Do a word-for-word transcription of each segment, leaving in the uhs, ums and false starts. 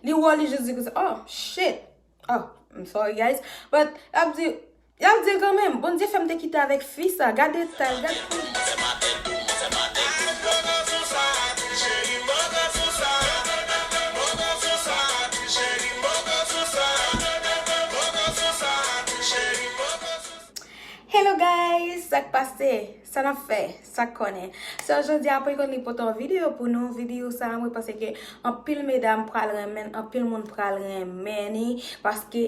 Li wè, li jis di konsa, oh, shit. Oh, I'm sorry, guys. But, l ap di, l ap di l kanmenm, Bondye fè m te kite avèk fi sa. Gade style, gade. Hello guys, sa k pase? Sa n ap fè? Sa k konnen? So, jodi a, April konn li pote yon videyo pou nou. Videyo sa a, mwen panse ke anpil medam pral renmen, anpil moun pral renmen ni, paske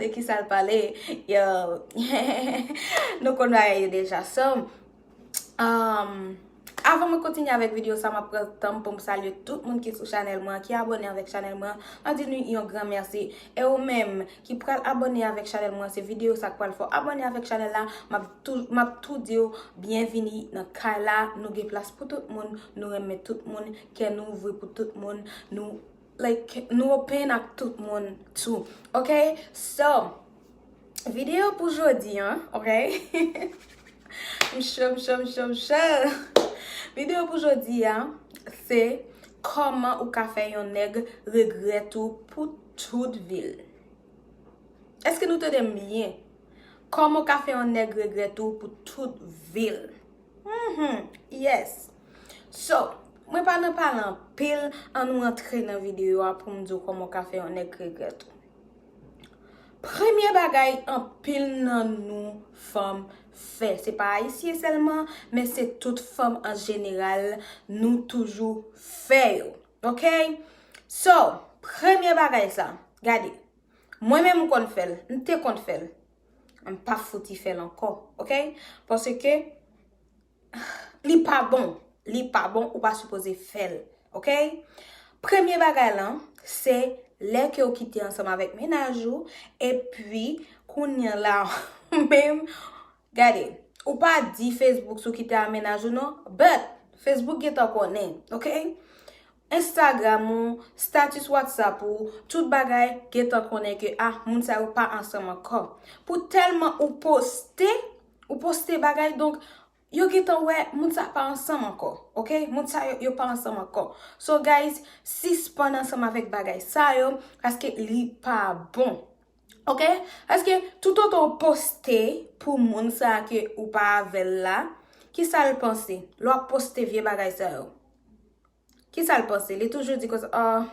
de ki sa l pale, yo, nou konn bagay yo deja. So, um, avan mwen kontinye avèk videyo sa, m ap pran tan m pou m salye tout moun ki sou chanèl mwen, ki abòne avèk chanèl mwen, m ap di nou yon gran mèsi. E ou menm ki pral abòne avèk chanèl mwen, se videyo sa k pral fè w abòne avèk chanèl la, m ap tou, m ap tou di w byenvini nan kay la, nou gen plas pou tout moun, nou renmen tout moun, kè nou ouvri pou tout moun, nou, like, nou open ak tout moun tou, ok? So, videyo pou jodi a, ok? M cho, m cho, m cho, m cho. Videyo pou jodi a, se kòman ou ka fè yon nèg regrèt ou pou tout vi l. Èske nou tande m byen? Kòman ou ka fè yon nèg regrèt ou pou tout vi l? Mhm, yes. So, mwen pa nan pale anpil, ann nou antre nan videyo a pou m di w kòman ou ka fè yon nèg regrèt ou. Premye bagay anpil nan nou fanm fè, se pa ayisyen sèlman, men se tout fanm an jeneral, nou toujou fè yo. Ok? So, premye bagay sa, gade, mwen menm m konn fè l, m te konn fè l, m pa fouti fè l ankò, ok? Paske li pa bon, li pa bon, ou pa sipoze fè l, ok? Premye bagay lan, se lè ke w kite ansanm avèk mennaj ou, epi kounye a la, ou menm, gade, ou pa di Facebook si w kite a mennaj ou non, but Facebook gentan konnen, ok? Instagram ou, status WhatsApp ou, tout bagay gentan konnen ke, ah, moun sa yo pa ansanm ankò. Pou tèlman ou poste, ou poste bagay, donk, yo gentan wè moun sa pa ansanm ankò, ok? Moun sa yo, yo pa ansanm ankò. So, guys, sispann ansanm avèk bagay sa yo, paske li pa bon. Ok? Paske toutotan w poste pou moun sa ke ou pa avè l la, ki sa l panse? Lè w ap poste vye bagay sa yo, ki sa l panse? Li toujou di konsa, oh,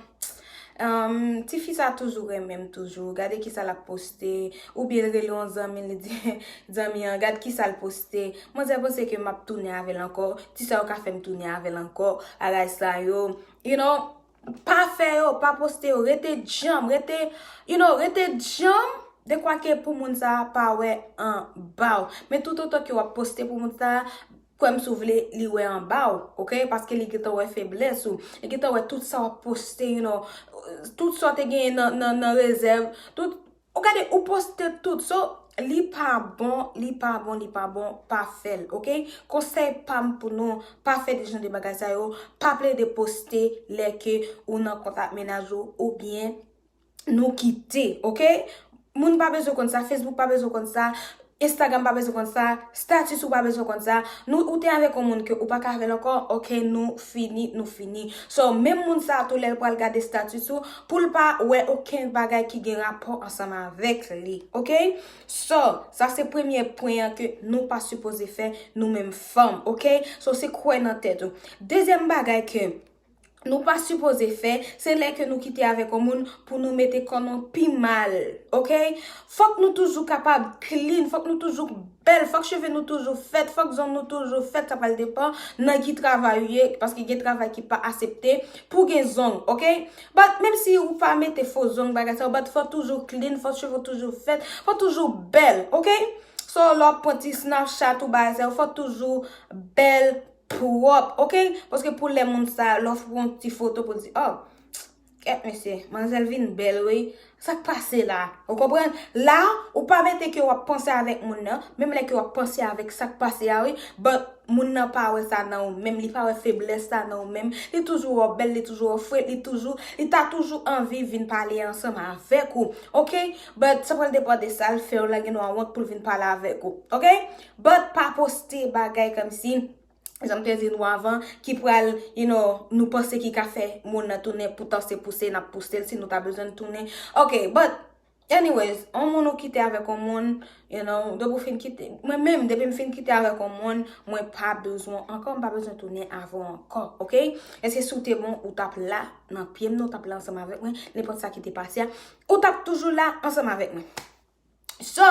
um, tifi sa toujou renmen m toujou. Gade ki sa l ap poste. Oubyen l rele yon zanmi, li di, zanmi an, gad ki sa l poste. Manzè panse ke m ap tounen avè l ankò. Ti sa yo ka fè m tounen avè l ankò. Bagay sa yo. You know, pa fè yo, pa poste yo, rete djanm, rete, you know, rete djanm, dekwa ke pou moun sa a pa wè anba w. Men toutotan ke w ap poste pou moun sa a, kwè m si w vle, li wè anba w, ok? Paske li gentan wè feblès ou, li gentan wè tout sa w ap poste, you know, tout sa w te genyen nan, nan, nan rezèv, tout, ou gade, ou poste tout, so, li pa bon, li pa bon, li pa bon, pa fè l, ok? Konsèy pa m pou nou, pa fè de jan de bagay sa yo, pa plede poste lè ke ou nan kont ak mennaj ou, oubyen nou kite, ok? Moun pa bezwen konn sa, Facebook pa bezwen konn sa, Instagram pa bezwen konn sa, status ou pa bezwen konn sa. Nou, ou te avèk yon moun ke ou pa ka avè l ankò, ok, nou fini, nou fini. So, menm moun sa a tou lè l pral gade status ou, pou l pa wè okenn bagay ki gen rapò ansanm avèk li, ok? So, sa se premye pwen an ke nou pa sipoze fè nou menm fanm, ok? So, se kwè nan tèt ou. Dezyèm bagay ke nou pa sipoze fè, se lè ke nou kite avèk yon moun pou nou mete kò nou pi mal, ok? Fòk nou toujou kapab clean, fòk nou toujou bèl, fòk cheve nou toujou fèt, fòk zong nou toujou fèt, sa pral depann nan ki travay ou ye, paske gen travay ki pa aksepte pou gen zong, ok? But menm si ou pa mete fo zong, bagay sa yo, but fò toujou clean, fò cheve w toujou fèt, fò toujou bèl, ok? So, lè w ap pran ti Snapchat ou bagay sa yo, fò toujou bèl, pwòp, ok? Paske pou lè moun sa, lè w pran yon ti foto pou di, oh, kèt mesye, manzèl vin bèl, wi. Sa k pase la? Ou konprann? La, ou pa mete ke w ap panse avèk moun nan, menm lè ke w ap panse avèk sa k pase a, wi, but moun nan pa wè sa nan ou menm, li pa wè feblès sa nan ou menm, li toujou wè w bèl, li toujou wè w fre, li toujou, li ta toujou anvi vin pale ansanm avèk ou, ok? But sa pral depann de sa l fè w la, gen dwa wont pou l vin pale avèk ou, ok? But pa poste bagay kòmsi jan m te di nou avan, ki pral, you know, nou panse ki ka fè moun nan tounen, poutan se pouse n ap pouse l si nou ta bezwen l tounen. Ok, but anyways, yon moun ou kite avèk yon moun, you know, depi w fin kite, mwen menm, depi m fin kite avèk yon moun, mwen pa bezwen ankò, m pa bezwen tounen avè w ankò, ok? Èske si w te bon, ou t ap la nan pye m nan, ou t ap la ansanm avèk mwen, nenpòt sa ki te pase a, ou t ap toujou la ansanm avèk mwen. So,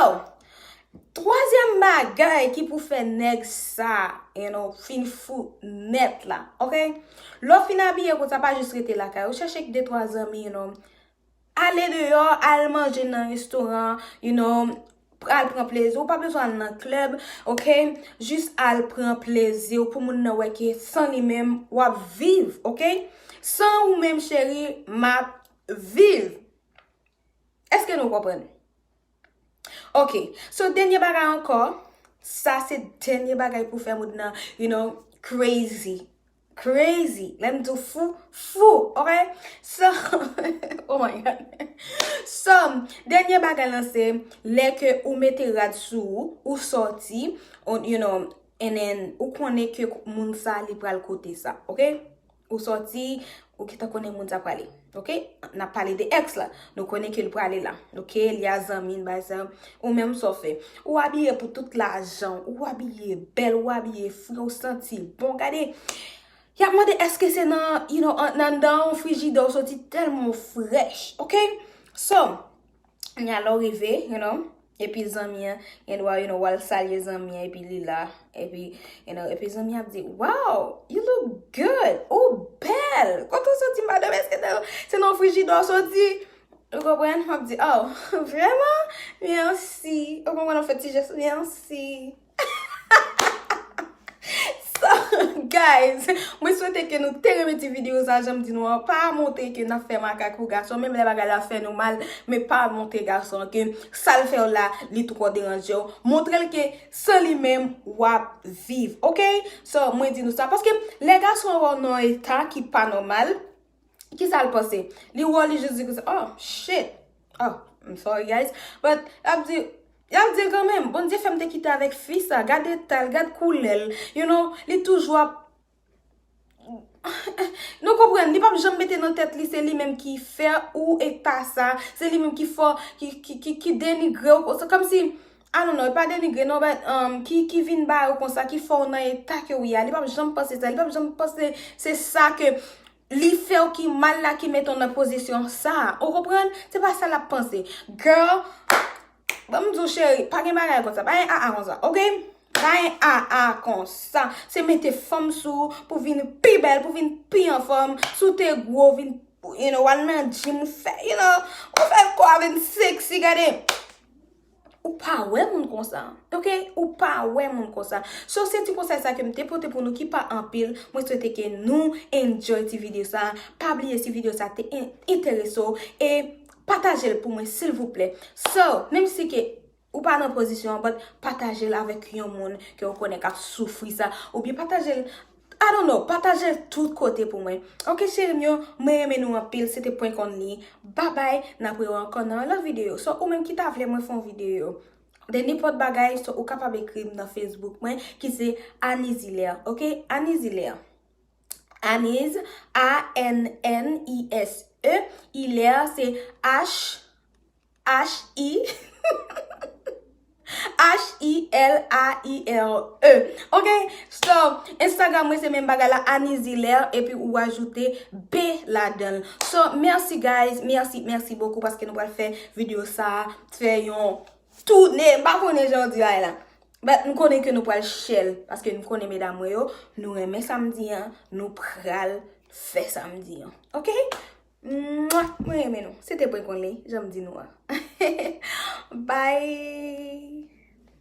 twazyèm bagay ki pou fè nèg sa, you know, fin fou nèt la, ok? Lè w fin abiye konsa, pa jis rete lakay ou, chèche de twa zanmi, you know, ale deyò, al manje nan restoran, you know, al pran plezi. Ou pa bezwen al nan klèb, ok? Jis al pran plezi w pou moun nan wè ke san li menm, w ap viv, ok? San ou menm, cheri, m ap viv. Èske nou konprann? Ok. So, dènye bagay ankò, sa se dènye bagay pou fè moun nan, you know, crazy. Crazy. Lè m di w fou, fou, ok? So, oh my God. So, dènye bagay lan se, lè ke ou mete rad sou ou, ou sòti, ou, you know, and then ou konnen ke moun sa li pral kote sa, ok? Ou sòti, ou gentan konnen moun sa prale, ok? N ap pale de ex la. Nou konnen ke l prale la, ok? Li a zanmi n, bay sa. Ou menm sa w fè? Ou abiye pou tout lajan, ou abiye bèl, ou abiye fre, ou santi bon. Gade, y ap mande èske se nan, you know, an- nan, nan yon frijidè ou soti tèlman ou frèch, ok? So, nya lè w rive, you know, epi zanmi an, gen dwa, you know, w al salye zanmi an, epi li la, epi, you know, epi zanmi an ap di, "Wow, you look good, ou bèl, kote w soti madanm, èske se nan yon frijidè w soti?" Ou konprann? W ap di, "Oh, vrèman? Mèsi." Ou konprann? W ap fè ti jès, "Mèsi." So, guys, mwen swete ke nou te renmen ti videyo sa, jan m di nou an, pa montre ke n ap fè makak pou gason, menm lè bagay la fè nou mal, men pa montre gason ke sa l fè w la, li twò deranje w. Montre l ke san li menm, w ap viv, ok? So, mwen di nou sa, paske lè gason an wè w nan yon eta ki pa nòmal, kisa l panse? Li wè w, li jis di konsa, "Oh, shit. Oh, I'm sorry, guys." But, l ap di, l ap di l kanmenm, "Bondye fè m te kite avèk fi sa. Gad eta l, gad koulè l. You know, li toujou ap," nou konprann, li p ap janm mete nan tèt li, se li menm ki fè ou eta sa, se li menm ki fè w, ki, ki, ki, ki denigre w, se kòmsi, I don't know, e pa denigre, non, but, um, ki, ki vin ba ou konsa, ki fè w nan eta ke w ye a. Li p ap janm panse sa, li p ap janm panse se sa ke li fè w ki mal la ki mete w nan pozisyon sa a. Ou konprann? Se pa sa l ap panse. Girl, ban m di w, cheri, pa gen bagay konsa. Pa gen aa konsa, ok? Pa gen aa konsa. Se mete fanm sou ou pou vin pi bèl, pou vin pi anfòm. Si w te gwo, vin, you know, w al nan gym, ou fè, you know, ou fè kò a vin sexy, gade. Ou pa wè moun konsa, ok? Ou pa wè moun konsa. So, se ti konsèy sa ke m te pote pou nou ki pa anpil. Mwen swete ke nou enjoy ti videyo sa. Pa bliye si videyo sa te en- enterese w e pataje l pou mwen, silvouplè. So, menm si ke ou pa nan pozisyon an, but pataje l avèk yon moun ke w konnen k ap soufri sa. Oubyen pataje l, I don't know, pataje l tout kote pou mwen. Ok, cheri m yo, mwen renmen nou anpil, se te Prank Only. Babay, n ap rewè ankò nan yon lòt videyo. So, ou menm ki ta vle mwen fè yon videyo de nenpòt bagay, so ou kapab ekri m nan Facebook mwen, ki se Aniz Hilaire, ok? Aniz Hilaire. Aniz, A N N I S E, Hilaire, se H, H I, H I L A I R E. Ok? So, Instagram mwen se menm bagay la, Aniz Hilaire, epi ou ajoute B ladan l. So, mèsi guys, mèsi, mèsi bokou paske nou pral fè videyo sa, fè yon toune, m pa konnen jan w di bagay la. But m konnen ke nou pral share l, paske m konnen medam mwen yo, nou renmen sa m di an, nou pral fè sa m di an. Ok? Mwa, mwen renmen nou. Se te Prank Only, jan m di nou an. Bye!